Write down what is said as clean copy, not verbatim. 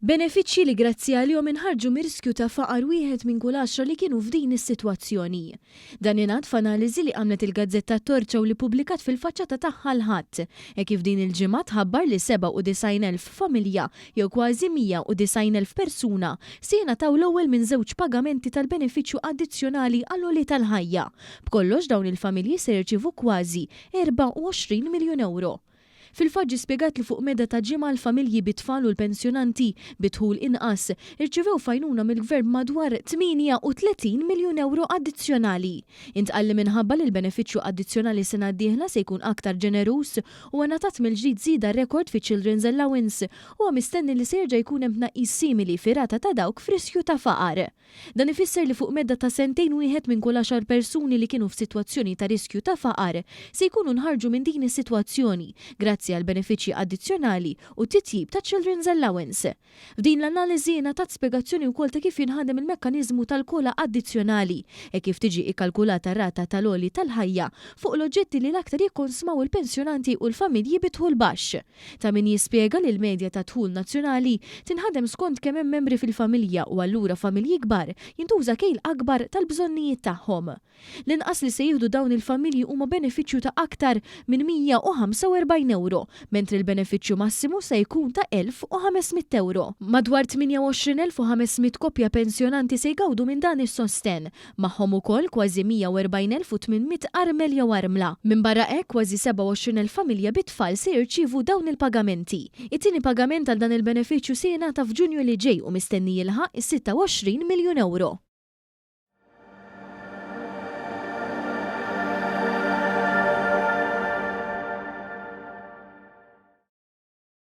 Benefiċċji li grazzi għalihom inħarġu mir-riskju ta' faqar wieħed minn kull għaxra li kienu f'din is-sitwazzjoni. Dan ingħad f'analiżi li għamlet il-gazzetta Torċa u li ppubblikat fil-faċċata tagħha l-Ħadd, hekk kif din il-ġimgħa tħabbar li 97,000 familja jew kważi 190,000 persuna se jingħataw l-ewwel minn żewġ pagamenti tal-benefiċċju addizzjonali għall-għoli tal-ħajja. B'kollox dawn il-familji se jirċievu kważi 24 miljun ewro. Fil-fatt ġie spjegat li fuq medda ta' ġimgħa l-familji bi tfal u l-pensjonanti bi dħul inqas irċivew f'għajnuna mill-Gvern b'madwar 38 miljun ewro addizzjonali. Intqal li minħabba li l-benefiċċju addizzjonali s-sena d-dieħla se jkun aktar ġeneruż u ngħatat mill-ġdid żieda rekord fiċ-Children's Allowance, huwa mistenni li se jerġa' jkun hemm tnaqqis simili fir-rata ta' dawk f'riskju ta' faqar. Dan ifisser li fuq medda ta' sentejn wieħed minn kull għaxar persuni li kienu f'sitwazzjoni ta' riskju ta' faqar se jkunu nħarġu minn din is-sitwazzjoni grazzi għall-benefiċċji addizzjonali u t-titjib taċ-Children's Allowance. F'din l-analiżi ingħatat spjegazzjoni wkoll ta' kif jinħadem il-mekkaniżmu tal-COLA addizzjonali hekk kif tiġi ikkalkulata r-rata tal-għoli tal-ħajja fuq l-oġġetti li l-aktar jikkonsmaw il-pensjonanti u l-familji bi dħul baxx. Ta' min jispjega li l-medja tad-dħul nazzjonali tinħadem skont kemm hemm membri fil-familja u allura familji kbar jintuża kejl akbar tal-bżonnijiet tagħhom. L-inqas li se jieħdu dawn il-familji huma benefiċċju ta' aktar minn 145 ewro, mentri l-benefiċċju massimu se jkun ta' 1,500 ewro. Madwar 28,500 koppja pensjonanti se jgawdu minn dan is-sostenn. Magħhom ukoll kważi 140,800 armel jew armla. Minbarra hekk, kważi 27,000 familja bi tfal se jirċievu dawn il-pagamenti. It-tieni pagament għal dan il-benefiċċju se jingħata f'Ġunju li ġej u mistenni jilħaq is-26 miljun ewro.